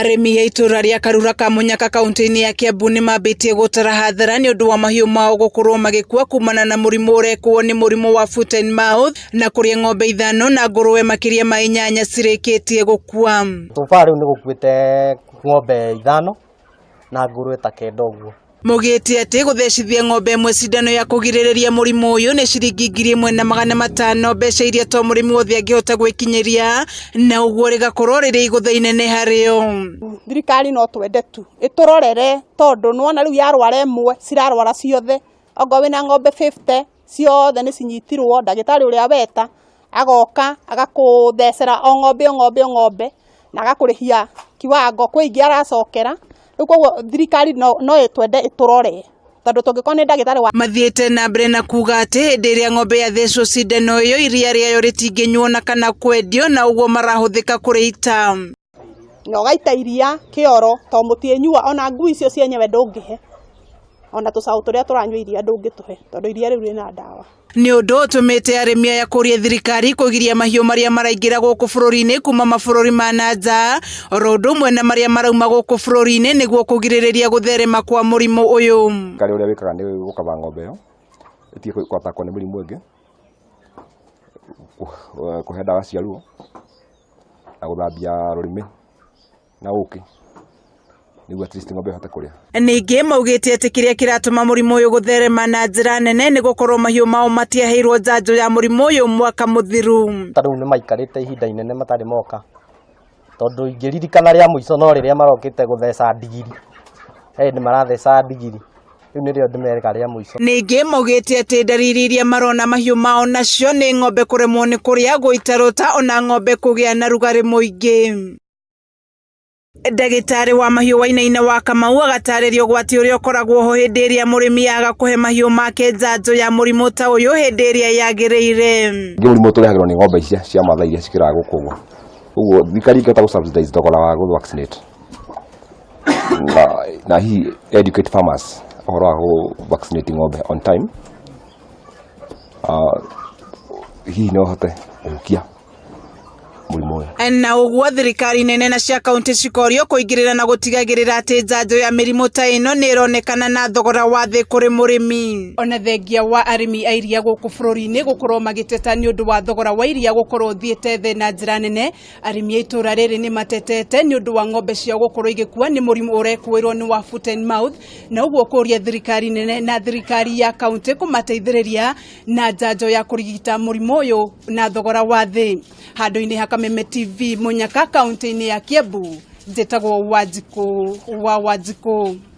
Arĩmi a itũra rĩa Karura Kamunyaka kaunti-inĩ ya Kiambu nĩmambĩtie gũtara hathara nĩũndũ wa mahiũ mao gũkorwo magĩkua kumana na mũrimũ ũrekwo nĩ mũrimũ wa foot and mouth, na kũrĩa ng'ombe 5 na ngũrũwe makĩria ma 8 cirĩkĩtie gũkua. So far rĩu nĩ gũkuĩte ng'ombe 5 na ngũrũwe ta 9 ũguo. Mũgĩte atĩ gũthecithia ng'ombe ĩmwe cindano ya kũgirĩrĩria mũrimũ ũyũ nĩ ciringi 1500, mbeca iria to mũrĩmi wothe angĩhota gwĩkinyĩria, na ũguo rĩgakorwo rĩrĩ igũtha inene harĩo. Thirikari no twende tu ĩtũrorere, tondũ nĩwona rĩu yarwara ĩmwe, cirarwara ciothe. Okorwo wĩna ng'ombe 50, ciothe nĩ cinyitirwo. Ndagĩtarĩ ũrĩa weta agoka agakũthecera o ng'ombe, o ng'ombe, o ng'ombe, na agakũrĩhia kiwango kwĩ ingĩ aracokera. Rĩu koguo thirikari no ĩtwende ĩtũrore, tondũ tũngĩkorwo nĩ ndagĩtarĩ wa Mathiĩte na mbere na kuga atĩ hĩndĩ ĩrĩa ng'ombe yathecwo cindano ĩyo, iria rĩayo rĩtingĩnyuo na kana kwendio, na ũguo marahũthĩka kũrĩita. Na ũgaita iria kĩoro, to mũtiĩnyua. Ona ngui icio cienyewe ndũngĩhe, ona tũcaũ tũrĩa tũranyua iria ndũngĩtũhe, tondũ iria rĩu rĩna ndawa. Nĩ ũndũ ũtũmĩte arĩmi aya kũria thirikari kũgiria mahiũ marĩa maraingĩra gũkũ bũrũri-inĩ kuma mabũrũri ma na nja, oro ũndũ ũmwe na marĩa marauma gũkũ bũrũri-inĩ, nĩguo kũgirĩrĩria gũtherema kwa mũrimũ ũyũ. Karĩ ũrĩa wĩkaga nĩ gũkaba ng'ombe ĩyo ĩtige gwatakwo nĩ mũrimũ ĩngĩ, kũhe ndawa cia ruo na gũthambia rũrĩmĩ na ũkĩ, nĩguo at least ng'ombe ĩhote kũrĩa. Ningĩ maugĩte atĩ kĩrĩa kĩratũma mũrimũ ũyũ gũtherema na njĩra nene nĩ gũkorwo mahiũ mao matiaheirwo njanjo ya mũrimũ ũyũ mwaka mũthiru. Ta rĩu nĩ maikarĩte ihinda inene matarĩ moka, tondũ ingĩririkana rĩa mũico no rĩrĩa marokĩte gũtheca ndigiri, he hĩndĩ marathecaga ndigiri, rĩu nĩrĩo ndĩmerĩga rĩa mũico. Ningĩ maugĩte atĩ ndariri iria marona mahiũ mao nacio nĩ ng'ombe kũremwo nĩ kũrĩa, gũita rũta, ona ng'ombe kũgĩa na rugarĩ mũingĩ. Ndagĩtarĩ wa mahiũ Wainaina wa Kamau agatarĩria ũgwati ũrĩa ũkoragwo ho hĩndĩ ĩrĩa mũrĩmi aga kũhe mahiũ make njanjo ya mũrimũ ta ũyũ hĩndĩ ĩrĩa yagĩrĩire. Ningĩ mũrimũ tũrehagĩrwo nĩ ng'ombe icia cia Mathai iria cikĩraga gũkũ ũguo. Ũguo thirikari ĩngĩhota gũ subsidize thogora wa gũ vaccinate na hihi educate farmers ũhoro wa gũ vaccinate ng'ombe on time, hihi no hote kũhukia mũrimũ ũyũ. Na ũguo thirikari nene na cia kaunti cikorio kũingĩrĩra na gũtigagĩrĩra atĩ njanjo ya mĩrimũ ta ĩno nĩ ĩronekana na thogora wa thĩ kũrĩ mũrĩmi. Ona thengia wa arĩmi a iria gũkũ bũrũri-inĩ gũkorwo magĩteta nĩ ũndũ wa thogora wa iria gũkorwo ũthiĩte thĩ na njĩra nene, arĩmi a itũra rĩrĩ nĩ matetete nĩ ũndũ wa ng'ombe ciao gũkorwo igĩkua nĩ mũrimũ ũrekũĩrwo nĩ wa foot and mouth, na ũguo kũria thirikari nene na thirikari ya kaunti kũmateithĩrĩria na njanjo ya kũrigita mũrimũ ũyũ na thogora wa thĩ. Handũ-inĩ ha Kameme TV, Munyaka, kaunti-inĩ ya Kiambu, njĩtagwo Wanjikũ wa Wanjikũ.